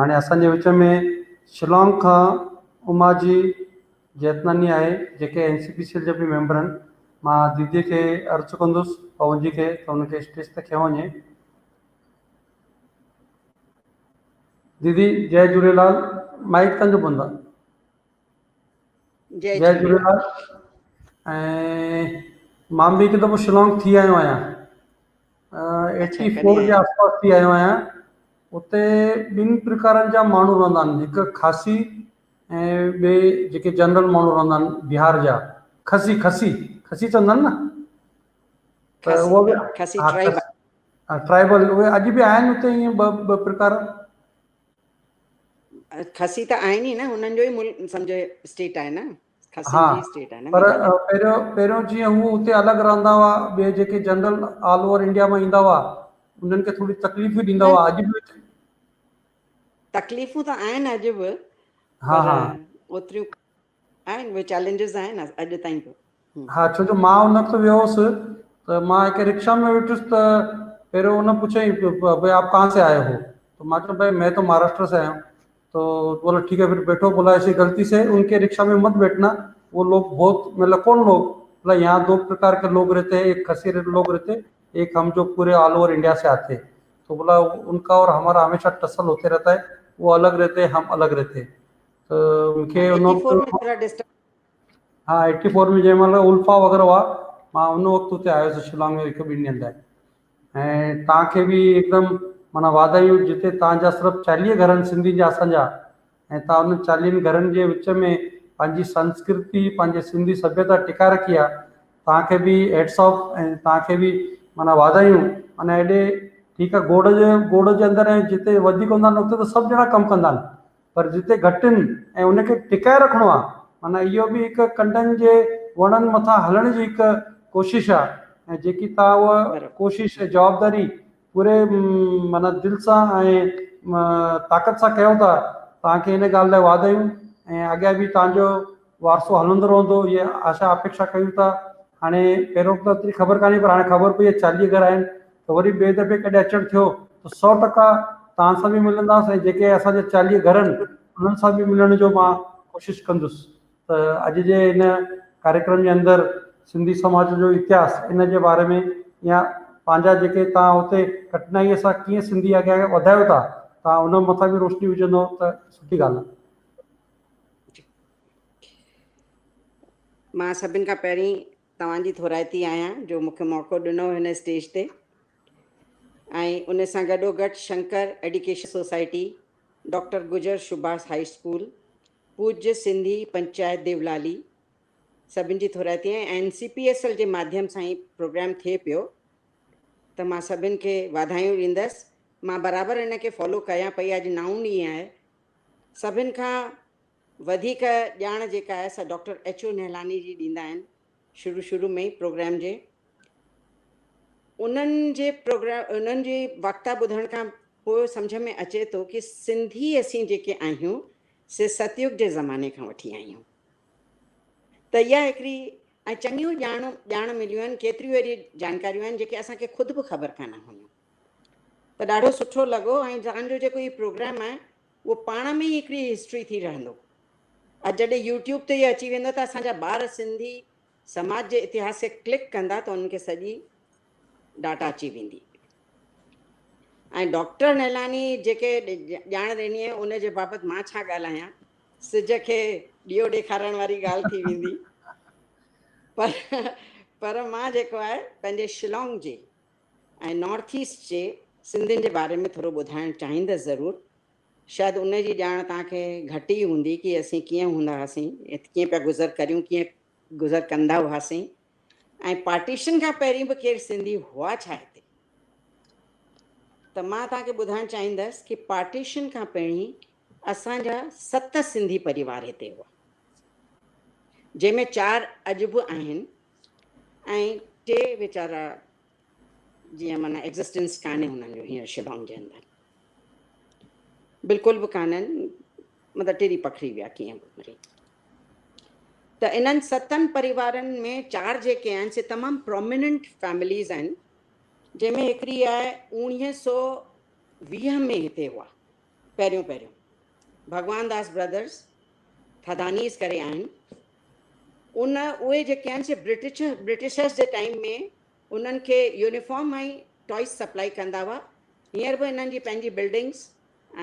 هاڻي اسان جي وچ ۾ شلانگ کان اما جي جيتناني آهي جيڪي N C P C L جا به ميمبر آهن. مان ديدي کي عرض ڪندس پون جي کي ته ان کي اسٽيج تي کنيو وڃي. ديدي جئي جهوليلال مائيڪ تان جو بند آ. جئي جئي جهوليلال. ۽ مان به هڪ دفعو شلانگ ٿي آيو آهيان. ايٽي فور جي آس پاس ٿي آيو آهيان. اتي ٻن پرڪارن جا ماڻهو رهندا آهن هڪ کاسي ۽ ٻي جيڪي جنرل ماڻهو رهندا آهن بهار جا کسي کسي کسي چوندا آهن نه ته اهو به کسي ٽرائيب ٽرائيبل اهي اڄ به آهن اتي ائين ٻه ٻه پرڪار. کسي ته آهن ئي نه انهن جو ئي ملڪ سمجهو اسٽيٽ آهي نه کسين ها جي اسٽيٽ آهي نه پر ميگهاليه. پهريون پهريون جيئن هو اتي الڳ رهندا هئا ٻئي جيڪي جنرل آل اوور انڊيا مان ايندا هئا انهن کي ٿوري تڪليفون ڏيندا نه هئا اڄ به اتي تڪليفون ته آهن اڄ به ها پر ها اوتريون آهن اهي چئلينجز آهن اڄ تائين به. ها ڇو جو مان ان وقت ويو هوس ته مان هڪ رڪشا ۾ ويٺس ته پهريون ان پڇيائين ڀئي آپ ڪهان سي آئي هو ته مان چيو ڀئي مين تو مهاراشٽر سي آيا هون تو بولا ٺيڪ هي ڦر بيٺو بولا ايسي غلطي سي ان ڪي رڪشا ۾ مت بيٺنا وہ لوگ بهت مطلب ڪون لوگ بولا يهان دو پرڪار ڪي لوگ رهتي هي ايڪ کسي لوگ رهتي ايڪ هم جو پوري آل اوور انڊيا سي آتي تو بولا ان ڪا اور همارا هميشه ٽسل هوتي رهتا هي وہ الڳ رهتي هم الڳ رهتي ته مونکي ان ايٽي فور وقت ۾ ٿورا ڊسٽرب ها ايٽي فور ۾ جنهن مهل الفا وغيره هئا مان ان وقت اتي آيو هوس شلانگ ۾ هڪ ٻن ڏينهن لاء ۽ توهان کي به هڪدم معنيٰ واڌايون جتي توهان جا صرف چاليهه گهر آهن سنڌين جا اسان جا ۽ توهان انهن چاليهن گهرن جي وچ ۾ پنهنجي سنسڪرتي پنهنجي سنڌي سڀيتا ٽڪائي رکي آهي توهان کي به هيٽس آف ۽ توهان کي به معنيٰ واڌايون معنيٰ ايڏي ٺيڪ آهي گوڙ جي گوڙ جي اندر ۽ جتي وڌيڪ هوندا آهن اتي ته سڀ ڄڻا ڪم ڪندا آهن پر جتي گهٽ آهن ۽ ان کي ٽڪائي رکڻو آهي معنيٰ اهو به هڪ ڪنڊن جي وڻن مٿان هلڻ جي هڪ ڪوشش آهي ۽ جيڪي توهان اها ڪوشش ۽ جوابداري پوري معنيٰ دل سان ۽ طاقت سان ڪيو ٿا توهان کي ان ڳالهه لاء واڌايون ۽ اڳيان به توهان جو وارثو هلندو رهندو اها آشا اپيڪشا ڪيون ٿا هاڻي پهريون ته ايتري خبر ڪانهي پر هاڻي خبر پئي آهي 40 گهر آهن ته وري ٻئي دفعي ڪڏهن اچڻ ٿيو ته 100% توهان سان به ملنداس ۽ جيڪي اسان جا 40 گهر آهن انهن سان به ملڻ جو مان ڪوشش ڪندس ته اڄ جي هن ڪاريڪرم جي اندر سنڌي سماج جو اتهاس ان جي باري ۾ يا پنهنجا جيڪي توهان اتي ڪٺنائي سان ڪيئن سنڌي اڳيان وڌايو ٿا توهان ان مٿان به روشني وجهندو ته سٺي ڳالهه آهي. مان سڀن کان پهرين توهان جي ٿورائتي آهيان جو مون کي موقعو ڏنو هن اسٽيج تي ۽ ان سان گڏو گڏ Shankar education society, doctor Gujar Subhash high school, Pujya Sindhi panchayat Deolali سڀن جي ٿورائتي آهيان ۽ N C P S L جي ماڌيم سان هي پروگرام ٿئي پيو ته مان سڀن کي واڌايون ڏيندس. مان برابر ان کي فالو ڪيان پئي اڄ نائون ڏينهن آهي سڀن کان وڌيڪ ڄاڻ جيڪا آهي سا ڊاڪٽر ايڇ او نهلاني جي ڏيندا آهن شروع شروع ۾ ئي پروگرام جي انهن جي پروگرام انهن جي وڪتا ٻڌڻ کان پوء سمجهه ۾ اچي ٿو ڪي سنڌي اسين جيڪي آهيون سي ستيوگ جي زماني کان وٺي آهيون ته اها هڪڙي ۽ چڱيون ڄاڻ ڄاڻ مليون آهن ڪيتريون اهڙيون جانڪاريون آهن جيڪي اسان کي خود به خبر ڪانه هيون ته ڏاڍو سٺو لڳو ۽ توهان جو جيڪو هي پروگرام آهي اهو پاڻ ۾ ئي هڪڙي هسٽري ٿي رهندو. اڄ جڏهن يوٽيوب تي اهو اچي ويندو ته اسان جا ٻار سنڌي سماج جي اتهاس کي ڪلڪ ڪندا ته انهن کي سڄي ڊاٽا اچي ويندي. ۽ ڊاڪٽر نيلاني جيڪي ڄاڻ ڏني آهي ان جي بابت مان ڇا ڳالهايان، سج کي ڏيئو ڏيکارڻ واري ڳالهه ٿي ويندي. پر پر مان جيڪو آهي پنهنجي شلانگ جي ۽ نارٿ ايسٽ جي سنڌين جي باري ۾ ٿورو ٻڌائڻ چاهيندس ضرور. شايد ان جي ڄاڻ توهان کي گهٽ ئي هوندي ڪي اسين ڪيئن هوندا هئاسين، ڪيئن پيا گذر ڪريون، ڪيئن گذر ڪندا هئاسين ۽ پارٽيشن کان پهرين به ڪير سنڌي هئا ڇا هتي؟ ته مان توهان کي ٻڌائڻ چاهيندس ڪي پارٽيشن کان پهرين اسان جا ست سنڌي پريوار هتي هئا، جنهن ۾ چار اڄ به آهن ۽ ٽي ويچارا جيئن معنيٰ ايگزسٽنس ڪانهي هنن جو هينئر شلانگ جي اندر بلڪل به ڪانهن مطلب ٽري پکڙي ويا ڪيئن به مري ته انهن ستن پريوارن ۾ چار جيڪي آهن سي تمام پروميننٽ فيمليز آهن جنهن ۾ هڪڙي آهي 1920 ۾ هتي هئا. پهريون پهريون ڀڳوان داس برادرز ٿڌانيز ڪري آهن ان اهي جيڪي آهن سي برٽش برٽشرز جي ٽائيم ۾ انهن کي يونيفارم ۽ ٽوائز سپلائي ڪندا هئا. هينئر به انهن جي پنهنجي بلڊنگس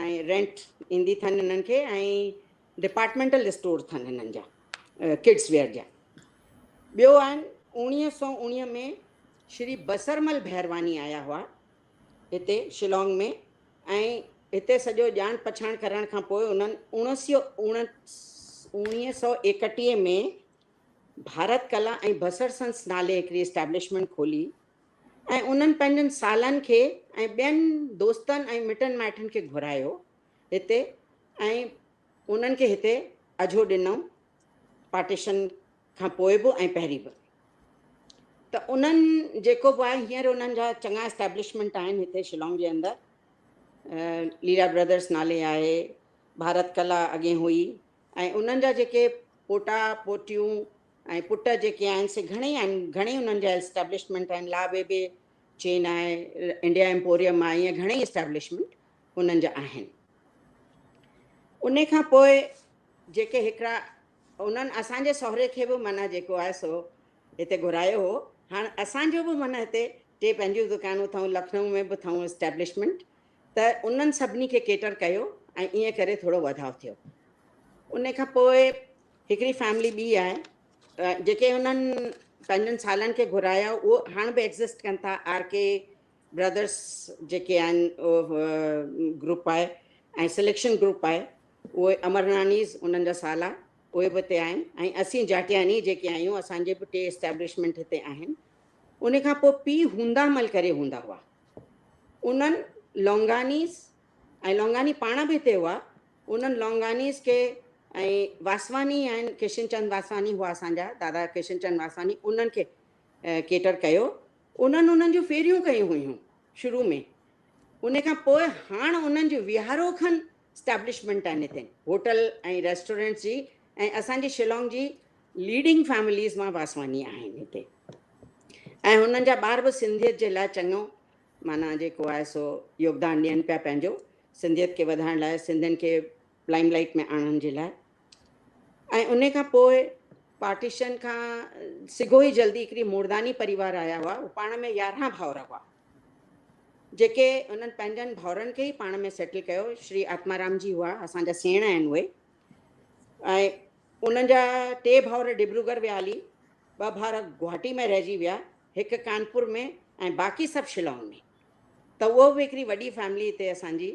۽ رينٽ ايندي اٿن انهن کي ۽ ڊپارٽمينٽل اسٽور اٿن انهن جا ڪڊس ويئر جا. ٻيو آهن 1919 ۾ شري بصرمل ڀيرواني آيا هئا هتي شلانگ ۾ ۽ هتي سڄو ڄاڻ پڇاڻ ڪرڻ کان پوء انهن 1931 ۾ ڀارت ڪلا ۽ بصر سنس نالي هڪڙي اسٽيبلشمينٽ کولي ۽ انهن پنهنجن سالن کي ۽ ٻين دوستن ۽ مٽن مائٽن کي گهرايو هتي ۽ انهن کي هتي اجهو ڏنو پارٽيشن کان پوء به ۽ پهرين به ته انهن جيڪو به آهي هينئر انهن جا چڱا اسٽيبلشمينٽ آهن هتي شلانگ جي اندر ليلا برادرس نالي آهي ڀارت ڪلا اڳي هئي ۽ انهن جا جيڪي پوٽا پوٽيون ۽ پٽ جيڪي آهن سي گهڻي آهن گهڻي انهن جا اسٽيبلشمينٽ آهن لا بيبي چين آهي انڊيا ايمپوريم آهي ائين گهڻي اسٽيبلشمينٽ انهن جا آهن ان کان پوء جيڪي هڪڙا انهن اسان جي سهري کي به معنيٰ جيڪو آهي سو هتي گهرايو هو هاڻ اسان جو به معنيٰ هتي ٽي پنهنجون دڪانون اٿئون لکنؤ ۾ به اٿئون اسٽيبلشمينٽ ته انهن سڀني کي ڪيٽر ڪيو ۽ ائين ڪري ٿورو وڌاء ٿيو. ان کان پوء هڪڙي فيملي ٻي آهي جيڪي انهن پنهنجن سالن کي گهرايا اهو هاڻ به ايگزسٽ ڪن ٿا آر ڪي برادرس جيڪي آهن اهو گروپ آهي ۽ سليڪشن گروپ آهي اهي امرنانيز انهن جا سالا اهي به هتي آهن ۽ اسين جاٽياني جيڪي آهيون اسان جي به ٽي اسٽيبلشمينٽ هتي آهن. ان کان پوء پي هوندا مل ڪري هوندا هئا. انهن لونگانيز ۽ لونگاني پاڻ به هتي هئا، انهن لونگانيز کي ۽ واسواني آهن، ڪشن چند واسواني هئا اسان جا دادا ڪشن چند واسواني، انهن کي ڪيٽر ڪيو. انهن انهن جون ڦيريون ڪيون هيون شروع ۾، ان کان پوء هاڻ انهن جون ويهارو کن اسٽيبلشمينٽ آهن هتي هوٽل ۽ ريسٽورنٽس جي ۽ اسان جي شلانگ جي ليڊنگ فيمليز مان واسواني آهن هتي ۽ هنن جا ٻار به سنڌيت جي لاء چڱو معنيٰ جيڪو آهي سو يوگدان ڏين پيا پنهنجو سنڌيت کي وڌائڻ لاء سنڌين کي لائم لائيٽ ۾ آڻڻ جي لاء ۽ ان کان پوء پارٽيشن کان سگهو ئي جلدي هڪڙي مورداني پريوار آيا هئا هو پاڻ ۾ 11 ڀائر هئا جيڪي انهن پنهنجن ڀائرن کي ئي پاڻ ۾ سيٽل ڪيو شري آتمارام جي هئا اسان جا سيڻ آهن اهي ۽ انهن جا ٽي ڀائر ڊبروڳڙهه ويا هلي، ٻه ڀائر گوهاٽي ۾ رهجي ويا، هڪ ڪانپور ۾ ۽ باقي سڀ شلانگ ۾. ته اهو به هڪڙي وڏي فيملي هتي اسان جي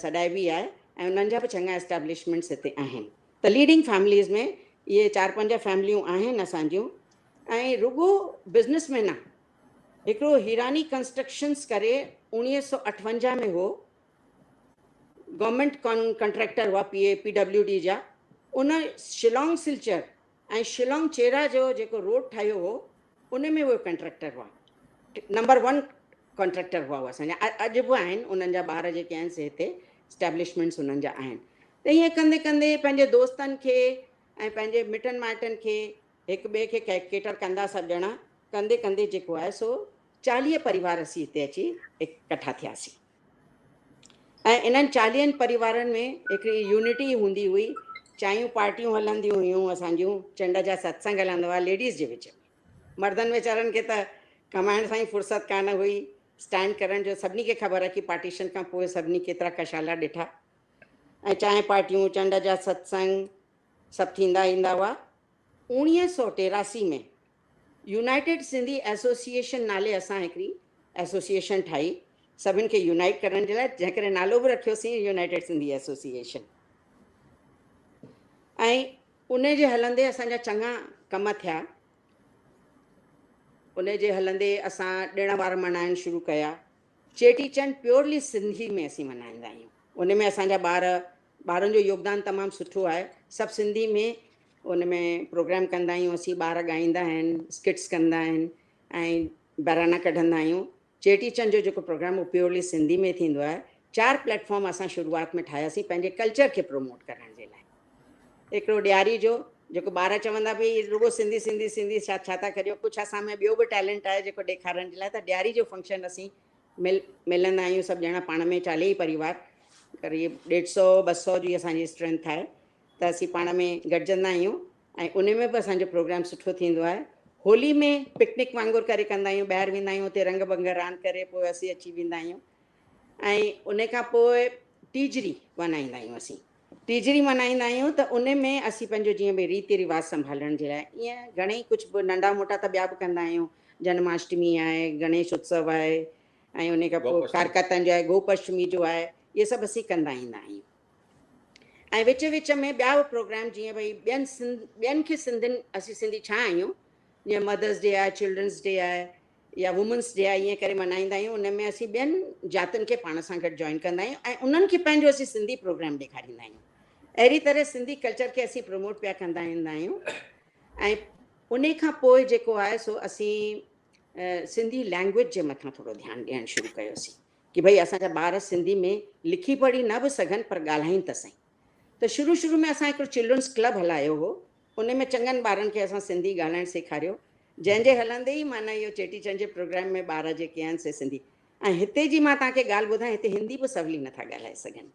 سڏائبي آهي ۽ انهن جا به چڱا اسٽيبلشمينٽس هتي آهن. ته ليڊنگ فيمليز ۾ اهي چار پنج فيمليون آهن اسان جون ۽ رڳو بزنس مين نه، هڪڙو هيراني ڪنسٽرڪشنس ڪري 1958 ۾ هو گورنمينٽ ڪنٽريڪٽر هئا پي اي پي ڊبليو ڊي جا ان شلانگ سلچر ۽ شلانگ چيرا جو جيڪو روڊ ٺاهيو هو ان ۾ اهي ڪنٽريڪٽر هئا نمبر ون ڪنٽريڪٽر هئا اسان جا اڄ به آهن انهن جا ٻار جيڪي آهن سي هتي اسٽيبلشمينٽس انهن جا آهن ته ائين ڪندي ڪندي پنهنجي دوستن کي ۽ پنهنجي مٽن مائٽن کي هڪ ٻئي کي ڪيٽر ڪندا سڀ ڄڻا ڪندي ڪندي جيڪو آهي سو 40 پريوار اسين هتي اچي اڪٺا ٿياسين ۽ انهن چاليهن پريوارن ۾ هڪڙي يونٽي هوندي هئي، چانهيون پارٽيون هلنديون هيون اسان جون، چنڊ جا ستسنگ هلندا هئا ليڊيز جي وچ ۾، مردن ويچارن کي ته ڪمائڻ سان ئي فرصت ڪانه هئي، اسٽينڊ ڪرڻ جو سڀني کي خبر آهي ڪي پارٽيشن کان پوء سڀني ڪيترا ڪشالا ڏٺا ۽ چانهه پارٽيون، چنڊ جا ستسنگ سڀ ٿيندا ايندا هئا. 1983 ۾ يونائيٽيڊ سنڌي ايسوسيئيشن نالي اسان هڪڙي ايسوسيئيشن ٺاهي سڀن کي يونائيٽ ڪرڻ جي لاء جنهن ڪري نالو به رکيوسين يونائيٽيڊ سنڌي ايسوسيئيشن ۽ ان جي هلندي اسان جا چڱا ڪم ٿيا ان جي هلندي اسان ڏڻ وار ملهائڻ شروع ڪيا چيٽي چنڊ پيورلي سنڌي ۾ اسين ملهائيندا آهيون ان ۾ اسان جا ٻار ٻارن جو يوگدان تمام سٺو آهي سڀ سنڌي ۾ ان ۾ پروگرام ڪندا آهيون اسين ٻار ڳائيندا آهن اسڪٽس ڪندا آهن ۽ بهراڻا ڪڍندا آهيون چيٽي چنڊ جو جيڪو پروگرام اهو پيورلي سنڌي ۾ ٿيندو آهي چار پليٽ فارم اسان شروعات ۾ ٺاهياسين پنهنجي ڪلچر کي پروموٽ ڪرڻ جي لاء هڪڙو ڏياري جو جيڪو ٻار چوندا ڀئي رڳو سنڌي سنڌي سنڌي ڇا ڇا ٿا ڪريو ڪجهه اسان ۾ ٻيو به ٽيلنٽ آهي جيڪو ڏيکارڻ جي لاء ته ڏياري جو فنڪشن اسين مل ملندا آهيون سڀ ڄڻا پاڻ ۾ چاليهه ئي پريوار قريب ڏيڍ سؤ ٻه سؤ جي اسان جي اسٽرينٿ آهي ته اسين پاڻ ۾ گڏجندا آهيون ۽ ان ۾ به اسان جو پروگرام سٺو ٿيندو آهي. هولي ۾ پڪنڪ وانگر ڪري ڪندا آهيون، ٻاهر ويندا آهيون اتي رنگ ٻنگ راند ڪري پوء اسين اچي ويندا آهيون ۽ ان کان پوء ٽيجڙي ملهائيندا آهيون. اسين ٽيجڙي ملهائيندا آهيون ته ان ۾ اسين پنهنجو جيئن به ريتي رواج سنڀالڻ جي لاء ائين گهڻي ئي ڪجهه به ننڍا موٽا ته ٻيا به ڪندا آهيون. جنم اشٽمي آهي، گڻيش اتسو آهي ۽ ان کان پوء ڪارڪتن جو آهي، گوپ اشٽمي جو آهي، اهي سڀ اسين ڪندا ايندا آهيون. ۽ وچ وچ ۾ ٻيا به پروگرام جيئن ڀئي ٻين سنڌ ٻين کي سنڌين اسين سنڌي ڇا آهيون جيئن مدرس ڊي آهي، چلڊرنس ڊي آهي يا وومنس ڊي آهي ائين ڪري ملهائيندا آهيون. ان ۾ اسين ٻين جاتين کي پاڻ سان گڏ جوائن ڪندا آهيون ۽ انهن کي پنهنجو اسين سنڌي پروگرام ڏيکاريندا آهيون. اهڙي طرح سنڌي ڪلچر کي اسين پروموٽ پيا ڪندا ايندا آهيون. ۽ ان کان پوء جيڪو آهي سو اسين سنڌي لينگويج جي مٿان ٿورو ڌيان ڏيڻ شروع ڪيوسين ڪي ڀئي اسان جا ٻار سنڌي ۾ لکي پڙهي نه به سگهن پر ڳالهائين ته سهي. ته شروع شروع ۾ اسان هڪڙو چلڊرنس ڪلب هلايو هو، ان ۾ چڱن ٻارن کي اسان سنڌي ڳالهائڻ سيکاريو، جنهن جي هلندي ئي معنيٰ اهو چيٽي چنڊ جي پروگرام ۾ ٻار جيڪي آهن سي سنڌي ۽ هتي جي مان توهان کي ڳالهه ٻڌايان هتي هندي به سولي نٿا ڳالهائي سگهن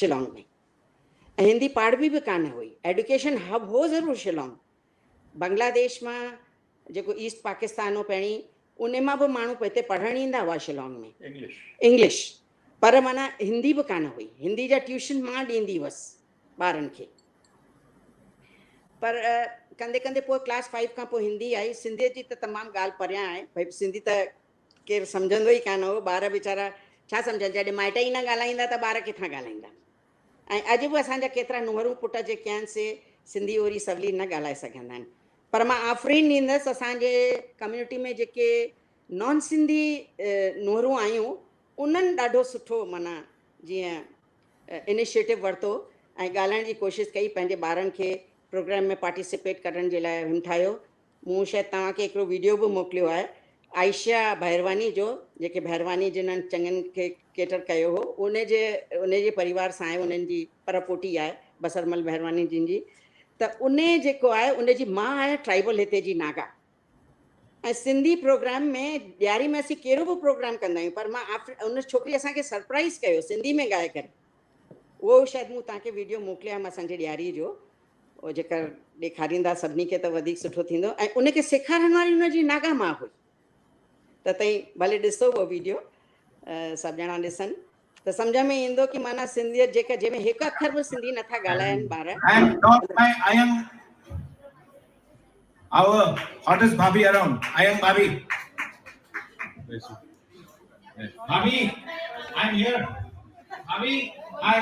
شلانگ ۾ ۽ هندي پاڙهبي به ڪانه هئي. ايڊيوڪيشن هب هو ضرور شلانگ، بنگلاديش مان جيڪو ايسٽ پاڪستان هو پهرين ان مان به ماڻهو هتي پڙهڻ ايندا هئا شلانگ ۾ انگلش پر معنيٰ هندي به ڪانه هئي. هندي جا ٽيوشن مان ڏيندي هئس ٻارن کي. پر ڪندي ڪندي پوء ڪلاس فائيو کان پوء هندي آئي. سنڌيء جي ته تمام ڳالهه پريان آهي، ڀئي سنڌي ته ڪير سمجهندو ئي ڪانه هو. ٻار ويچارا ڇا سمجهن، جڏهن مائٽ ئي نه ڳالهائيندا ته ٻار ڪٿان ڳالهائيندا. ۽ اڄ به اسان جا ڪيترا نونهرون پٽ جيڪي آهن سي سنڌي اوري سولي نه ڳالهائي سگهندا آهن. پر مان آفرين ڏيندس اسان جي ڪميونٽي ۾ جيڪي نان سنڌي نونهرون آيون انهن ڏاڍو سٺو معنيٰ جيئن انيشيٽو ورتو ۽ ڳالهائڻ جي ڪوشش ڪئي، پنهنجي ٻارن کي پروگرام ۾ پارٽيسپيٽ ڪرڻ جي لاء همٿايو. مون شايد توهان کي هڪڙو ويڊيو به موڪليو آهي عائشه ڀيرواني جو، جيڪي ڀيرواني جنهن چڱن کي ڪيٽر ڪيو هو ان جي ان جي پريوار سان آهي، انهن جي پر پوٽي آهي بصرمل ڀيرواني جن جي، ته ان جيڪو آهي ان جي ماء آهي ٽرائبل هتي جي ناگا. ۽ سنڌي پروگرام ۾ ڏياري ۾ اسين ڪهڙو به پروگرام ڪندا آهيون پر مان ان ڇوڪري اسان کي سرپرائز ڪيو سنڌي ۾ ڳائي ڪري. اهو شايد مون توهان کي ويڊيو موڪليو آهي اسان جي ڏياري جو، اهو جيڪر ڏيکاريندا سڀني کي ته وڌيڪ سٺو ٿيندو. ۽ ان کي سيکارڻ واري ان جي ناگا ماء هئي. ته تئين ڀلي ڏسو اهو ويڊيو، سڀ ڄڻا ڏسن ته سمجهه ۾ ايندو ڪي معنيٰ سنڌيت جيڪا جنهن ۾ هڪ اکر به سنڌي نٿا ڳالهائن ٻار. I am not my I am our hottest bhabhi around. I am bhabhi. Bhabhi, I am here. Bhabhi, hi.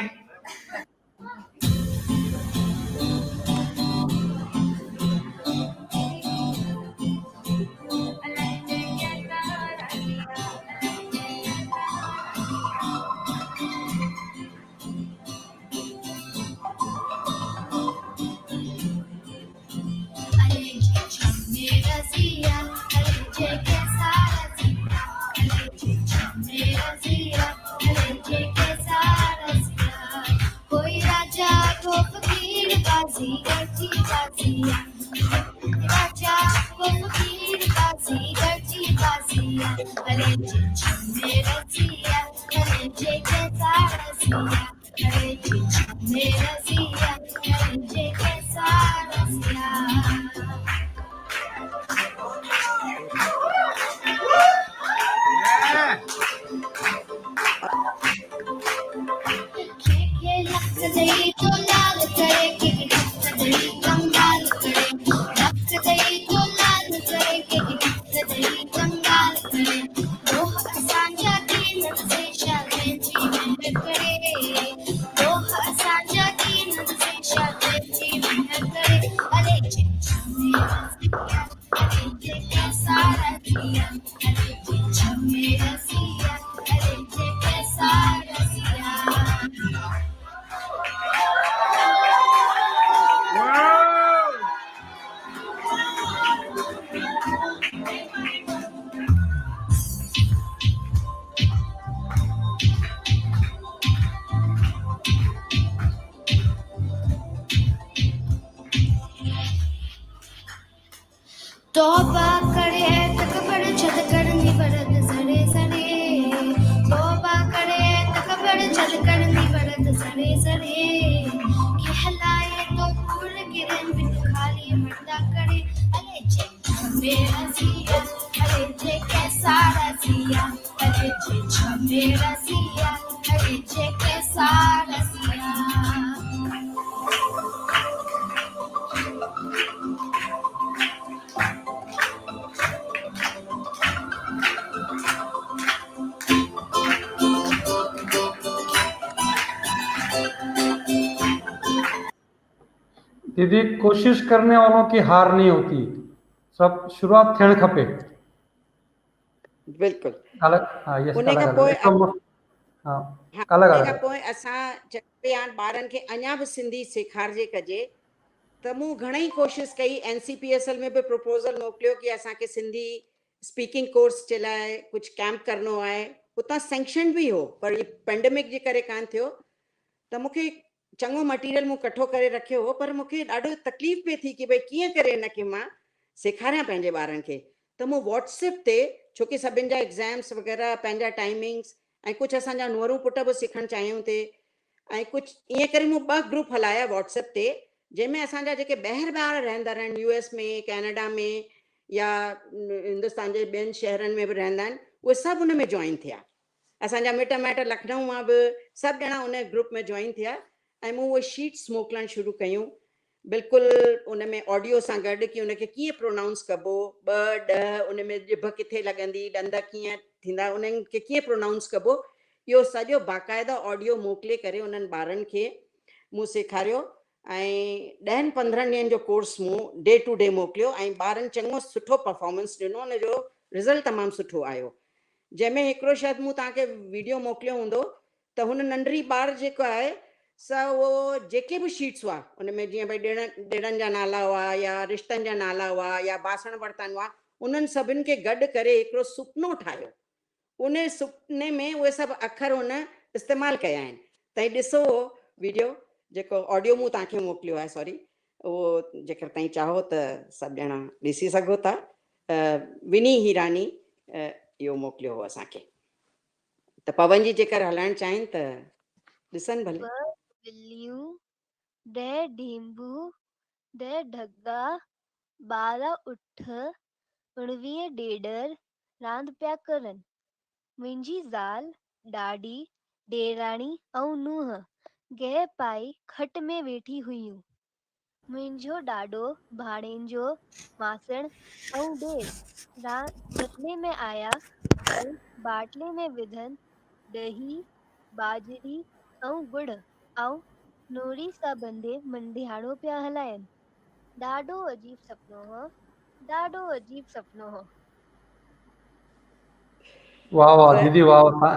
توبه ڪري تڪبر ڇڏ ڪرڻي برد سڙي سڙي توبه ڪري تڪبر ڇڏ ڪرڻي برد. ته سڙي سڙي. ڪي هلائي ٿو ڪوڙ ڪرين وٽ خالي هڙدا ڪري. الي جي ڇمي رضيه الي جي ڪيسا رضيه الي جي ڇمي رضيه الي جي ڪيسا رضيه. दीदी कोशिश करने वालों की हार नहीं होती सब शुरुआत थियण खपे। बिल्कुल ها يس ان کان پوء ها ان کان پوء اسان چئون پيا ٻارن کي اڃا به سنڌي سيکارجي ڪجي ته مون گهڻئي ڪوشش ڪئي N C P S L ۾ به پروپوزل موڪليو ڪي اسان کي سنڌي اسپيڪنگ ڪورس جي لاء ڪجهه ڪيمپ ڪرڻو آهي اتان سينڪشن به هو پر هي پينڊمڪ جي ڪري ڪانه ٿيو ته مون کي چڱو مٽيريل مون ڪٺو ڪري رکيو هو پر مون کي ڏاڍو تڪليف پئي ٿي ڪي ڀئي ڪيئن ڪري هن کي مان سيکاريان پنهنجي ٻارن کي ته مون واٽس ايپ تي ڇو ڪي سڀن جا ايگزامس وغيره پنهنجا ٽائمنگس ۽ ڪجهه اسان جا نوئرون پٽ به سکڻ چاهيون ٿي ۽ ڪجهه ائين ڪري مون ٻه گروپ هلايا واٽس ايپ تي جنهن ۾ اسان جا جيڪي ٻاهر ٻاهر رهندڙ آهن يو ايس ۾ ڪينيڊا ۾ يا هندستان جي ٻين شهرن ۾ به رهندا آهن اهي سڀ ان ۾ جوائن ٿيا اسان جا مٽ مائٽ لکنؤ مان به سڀ ڄڻا ان گروپ ۾ جوائن ٿيا ۽ مون اهي شيٽس موڪلڻ شروع ڪيون بلڪل ان ۾ آڊيو سان گڏ ڪي ان کي ڪيئن پرونائونس ڪبو، ٻه، ڏھ، ان ۾ ڄڀ ڪٿي لڳندي، ڏند ڪيئن ٿيندا، انهن کي ڪيئن پرونائونس ڪبو، اهو سڄو باقاعده آڊيو موڪلي ڪري انهن ٻارن کي مون سيکاريو ۽ ڏهن پندرهن ڏينهن جو ڪورس مون ڊي ٽو ڊي موڪليو ۽ ٻارن چڱو سٺو پرفارمنس ڏنو ان جو رزلٽ تمام سٺو آيو جنهن ۾ هڪڙو شايد مون توهان کي ويڊيو موڪليو هوندو ته هن ننڍڙي ٻار جيڪو آهي سا اهو جيڪي به شيٽس هئا ان ۾ جيئن ڀئي ڏڻ ڏڻن جا نالا هئا يا رشتن جا نالا هئا يا باسڻ برتن هئا انهن سڀن کي گڏ ڪري هڪڙو سپنو ٺاهيو ان سپني ۾ اهي سڀ اکر هن استعمال ڪيا آهن تائين ڏسو اهو ويڊيو جيڪو آڊيو مون توهان کي موڪليو آهي سوري اهو جيڪر تائين چاهو ته سڀ ڄڻا ڏسي سگهو ٿا وني هيراني اهو موڪليو هو اسان کي ته پون جي جيڪر هلائڻ چاهين ته ڏسن ڀلي. ٻه ٻليون، ڏهه ڍينڀو، ڏهه ڍڳا، 12 اٺ، 19 ڏيڏر راند پيا ڪرن. منهنجي زال، ڏاڏي، ڏيراڻي ۽ نونهن گهه پائي کٽ ۾ ويٺي هيون. منهنجو ڏاڏو، ڀاڻيجو، ماسڻ ۽ ڏير رنڌڻي ۾ آيا ۽ ٻاٽلي ۾ وڌل ڏهي، ٻاجهري ۽ ڳڙ ۽ نوڙي سان ٻنڌي منڌياڻو پيا هلائين. ڏاڍو عجيب سپنو هو، ڏاڍو عجيب سپنو هو. واه واه ديدي واه واه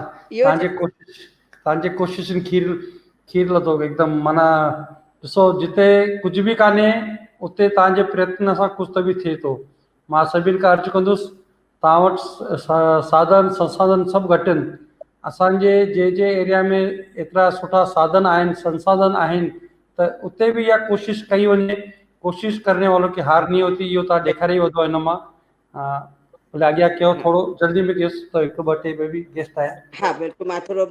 تان جي ڪوشش تان جي ڪوششن کير کير لڌو هڪدم معنيٰ ڏسو جتي ڪجهه به ڪانهي اتي تان جي پريتن سان ڪجهه ته به ٿئي ٿو مان سڀن کان عرض ڪندس تان وٽ ساڌن سنساڌن سڀ گهٽ آهن اسان جي جي جي ايريا ۾ ايترا سٺا ساڌن آهن سنساڌن آهن ته اتي به اها ڪوشش ڪئي وڃي ڪوشش ڪرني والو کي هار نهي هوتي اهو تان ڏيکاري وڌو هن مان ها ڀلي اڳيان ڪيو ٿورو جلدي ۾ ڪيوس ته هڪ ٻه ٽي ٻه به گيسٽ آيا ها بلڪل مان ٿورو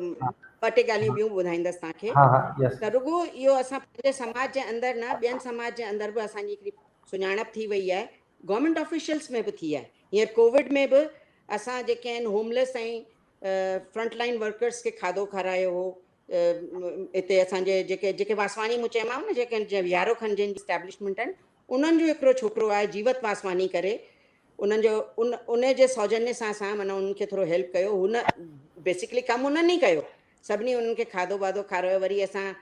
ٻه ٽي ڳالهيون ٻيون ٻڌائيندس توهان کي ها ها يس ته رڳو اهو اسان پنهنجي سماج جي اندر نه ٻين سماج جي اندر به اسان جي هڪڙي سڃاڻپ ٿي وئي آهي گورنمينٽ آفيشلس ۾ به ٿي آهي هينئر ڪووڊ ۾ به اسان جيڪي آهن هومليس ۽ فرنٽ لائن ورڪرس کي کاڌو کارايو هو اتي اسان جي جيڪي جيڪي واسواڻي مون چيومانو نه جيڪي ويهارو کن جن جي اسٽيبلشمينٽ آهن انهن جو هڪڙو ڇوڪرو آهي جيوت واسواڻي ڪري انهن جو ان ان جي سوجني سان اسان معنيٰ انهن کي ٿورو هيلپ ڪيو هن بيسڪلي ڪم انهن ئي ڪيو سڀني انهن کي کاڌو واڌو کارايو وري اسان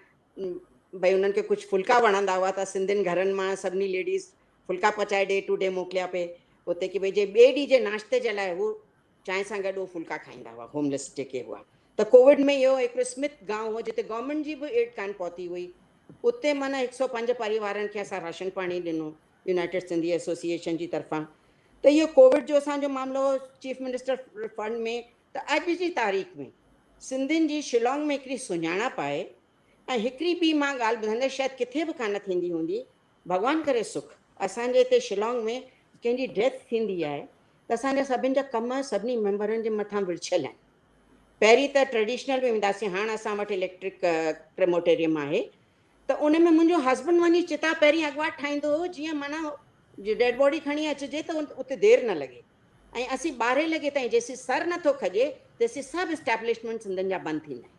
ڀئي انهن کي ڪجهه ڦلڪا وڻندا هئا ته سنڌين گهرن مان سڀني ليڊيز ڦلڪا پچائي ڊي ٽو ڊي موڪليا پئي اتي ڪي ڀئي جي ٻئي ڏينهن جي ناشتي جي لاء هو چانهه سان گڏ اهو ڦلڪا کائيندا هئا هوم ليس جيڪي هئا ته ڪووڊ ۾ اهو هڪڙو اسمٿ گانو هو جتي گورنمينٽ جي به ايڊ ڪانه پهتي هئي اتي معنيٰ هڪ سئو پنج پريوارن کي اسان راشن پاڻي ڏنو يونائيٽيڊ سنڌي ايسوسيئيشن جي طرفان ته اهو ڪووڊ جو اسان جو معاملو هو چيف منسٽر فنڊ ۾ ته اڄ جي تاريخ ۾ سنڌين جي شلانگ ۾ هڪڙي سڃاڻپ آهي ۽ هڪڙي ٻي مان ڳالهه ٻڌائيندس شايد ڪٿي به ڪانه ٿيندي هوندي ڀڳوان ڪري سک اسان جي هتي شلانگ ۾ ڪنهن جي ڊيٿ ٿيندي آهي ته اسان جا سڀن جا ڪم سڀني ميمبرن جي مٿان ورڇيل آهن. پهرين ته ٽريڊيشنل ۾ وينداسين هاڻ اسان وٽ اليڪٽرڪ ڪريموٽيريم آهي ته ان ۾ منهنجو هسبنڊ وڃي چتا پهرين اڳواٽ ٺاهيندو هو جيئن معنيٰ ڊيڊ باڊي کڻي اچجي ته اتي دير نه لڳي ۽ اسين ٻارهين لڳي تائين جيسين سر نٿو کڄي تيسين سڀ اسٽيبلشمينٽس هندن جا بند ٿيندا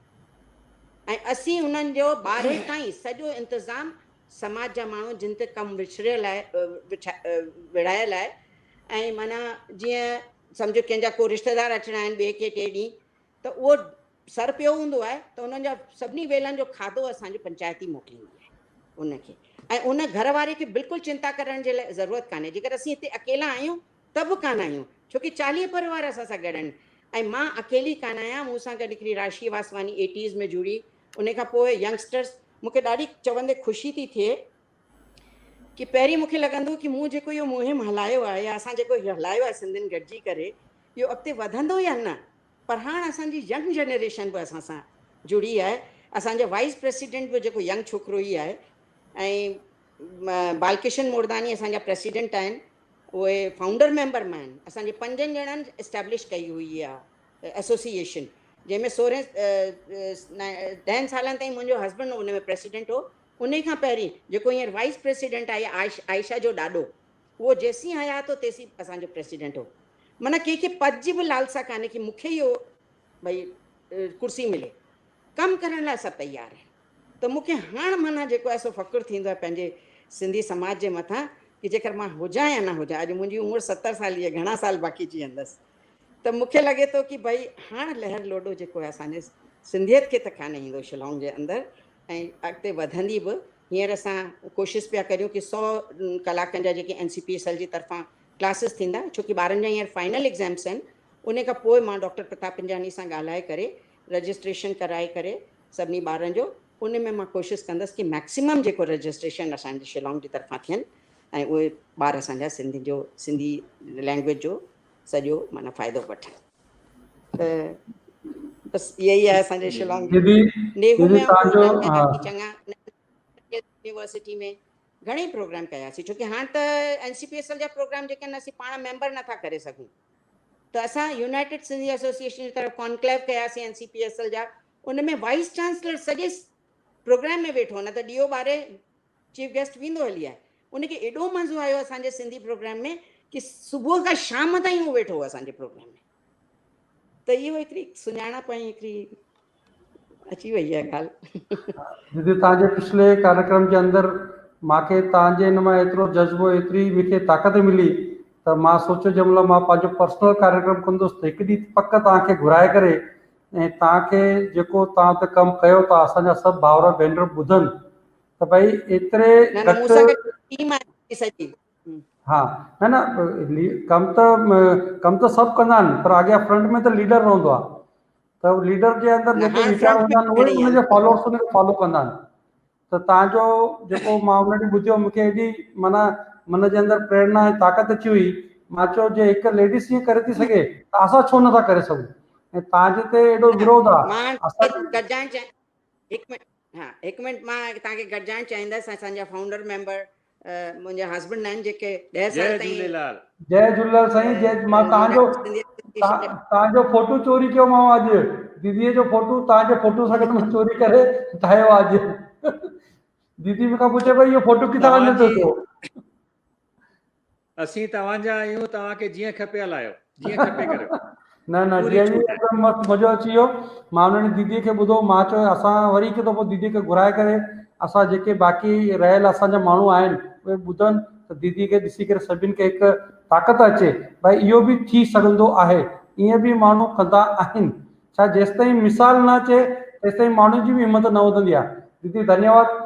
آهن ۽ اسين انهن جو ٻارهين تائين سڄو انتظام سماج جا ماڻهو جن تي ڪم وڇڙيل آهي وڙهايل آهي ۽ معنيٰ جيئن سمجهو ڪنهن جا ڪو رشتيدار اچڻا آهن ٻئي ڪي ٽئين ڏينهن ته اهو سر پيو هوندو آهي ته انهن جا سڀني ويلن جو کاڌو اسان جي پنچائت ئي موڪليندي آهي ان کي ۽ ان گهر واري کي بلڪل چنتا ڪرڻ جي لاء ضرورت ڪانهي جيڪر اسين هتي اڪيلا آهيون ته به ڪانه آهيون ڇو ڪي 40 پريوار اسان سان گڏ آهن ۽ مان اڪيلي ڪانه آهيان مون سان گڏ هڪڙي راشي واسواني ايٽيز ۾ جڙي ان کان پوء ينگسٽرس مون کي ڏاڍي چوندي خوشي ٿي ٿئي ڪي پهرين مون کي لڳندو ڪي مون جيڪو اهو مهم هلايو آهي يا اسان جيڪو اهو هلايو آهي سنڌين گڏجي ڪري اهو اڳتي وڌندو يا نه پر هاڻ اسان جي ينگ جنريشن به اسان سان جڙي آهي اسان جا وائيس پريسيڊنٽ به جيڪو ينگ ڇوڪرو ئي آهي ۽ بالڪشن مورداني اسان جا پريسيڊنٽ آهن اهي فائونڊر ميمبر مان آهن اسان جي پنجن ڄڻن اسٽيبلش ڪئي هئي اها ايسوسيئيشن جنهن ۾ سورهين ڏهن سالن تائين منهنجو هسبنڊ ان ۾ پريسيڊنٽ هو انهي کان پهرين جيڪو هينئر وائيس پريسيڊنٽ آهي عائشه جو ڏاڏو اهو جيسين حيات هو تيسين اسان جو پريسيڊنٽ هو معنيٰ ڪنهن کي پد جي به لالسا ڪانهي ڪي مون کي اهو ڀئي ڪرسي ملي ڪم ڪرڻ لاء سڀ تيار آهن ته مون کي هاڻ معنيٰ جيڪو آهي سو فخر ٿيندو آهي پنهنجي سنڌي سماج جي مٿان ڪي جيڪر مان هجان يا نه هجان اڄ منهنجي عمر 70 سال جي گهڻا سال باقي جيئندس ته مون کي لڳي ٿو ڪي ڀئي هاڻ لهر لوڏو جيڪو آهي اسان جي سنڌيت کي ته ڪانه ايندو شلانگ جي اندر ۽ اڳتي وڌندي به. هينئر اسان ڪوشش پيا ڪريون ڪي 100 ڪلاڪن جا جيڪي اين سي پي ايس ايل جي طرفان ڪلاسز ٿيندا ڇو ڪي ٻارن جا هينئر فائنل ايگزامس آهن ان کان پوء مان ڊاڪٽر پرتاپ پنجاڻي سان ڳالهائي ڪري رجسٽريشن ڪرائي ڪري سڀني ٻارن جو ان ۾ مان ڪوشش ڪندس ڪي ميڪسيمم جيڪو رجسٽريشن اسان جي شلانگ جي طرفان ٿين ۽ اهي ٻار اسان جا سنڌي جو سنڌي لينگويج جو سڄو معنيٰ فائدو وٺن ته بس اها ئي آهي اسان جي شلانگ ديدي نيهو ديدي ۾ توهان جو پروگرام ها ڪياسين چڱا يونيورسٽي ۾ گهڻي پروگرام ڪياسين ڇو ڪي هاڻ ته اين سي پي ايس ايل جا پروگرام جيڪي آهن اسين پاڻ ميمبر نٿا ڪري سگهون ته اسان يونائيٽيڊ سنڌي ايسوسيئيشن جي طرف ڪانڪليو ڪياسين اين سي پي ايس ايل جا ان ۾ وائيس چانسلر سڄي پروگرام ۾ ويٺو نه ته ڏيئو ٻاري چيف گيسٽ ويندو هلي آهي ان کي ايڏو مزو آيو اسان جي سنڌي پروگرام ۾ ڪي صبح کان شام تائين هو ويٺو هو اسان جي پروگرام ۾ ته اهو هڪڙي سڃاڻپ ۽ هڪڙي اچي وئي آهي ڳالهه. ديدي توهان جي پڇلي ڪاريڪرم جي اندر مان کي توهان جي ان مان ايترو جذبو ايتري مون کي طاقت ملي ته مان سوچيو جنهن مهل مان پنهنجو پرسنل ڪاريڪرم ڪندس ته هڪ ڏينهن پڪ توهان کي گهرائي ڪري ۽ توهان کي جيڪو توهان اتي ڪم ڪيو ٿا اسان جا سڀ ڀائر ڀينر ٻڌن ته ڀئي ايتري نه نه گهٽ مون سان گڏ ٽيم آهي سڄي. ها نه نه ڪم ته ڪم ته سڀ ڪندا آهن پر اڳيان فرنٽ ۾ ته ليڊر رهندو آهي ته ليڊر جي اندر نه جيڪي هاڻ ويچار فرنٽ هوندا ۾ آهن اهي کڻي ان جا فالوورس ان کي فالو ڪندا آهن ته تان جو جيڪو مان ان ڏينهن ٻڌيو مونکي ايڏي معنيٰ من جي اندر پريرنا ۽ طاقت اچي وئي مان چيو جي هڪ ليڊيز ائين ڪري ٿي سگهي ته اسان ڇو نٿا ڪري سگهون ۽ تان جي تي ايڏو نه وروڌ آهي مان اسان گڏجائڻ چاهيان هڪ منٽ ها هڪ منٽ مان توهان کي گڏجائڻ چاهيندس اسان جا فائونڊر ميمبر منهنجا هسبنڊ آهن جيڪي 10 سال جئي تائين جهوليلال. جئي جهوليلال سائين جئي مان توهان جو سنڌي اسوسيئيشن توهان جو فوٽو چوري ڪيو مان اڄ ديدي جو فوٽو توهان جي فوٽو سان گڏ مان چوري ڪري ٺاهيو اڄ ديدي مون کان پڇي پئي اهو فوٽو ڪٿان آندو توهان جي اٿو اسين توهان جا آهيون توهان کي جيئن کپي هلايو جيئن کپي ڪريو. نه نه پوري جي ڇوٽ آهي. هڪدم مست مزو اچي ويو مان انهن ديدي کي ٻڌو مان چيو اسان وري هڪ دفعو ديدي کي گهرائي ڪري اسان جيڪي باقي رهيل اسان جا ماڻهو آهن اهي ٻڌن ته ديدي کي ڏسي ڪري سڀن کي هڪ طاقت اچي ڀائي اهو به ٿي سگهندو آهي ائين به ماڻهو ڪندا آهن ڇا جيستائين مثال نه اچي تيستائين ماڻهن جي به همت نه وڌندي آهي ديدي ڌنيواد.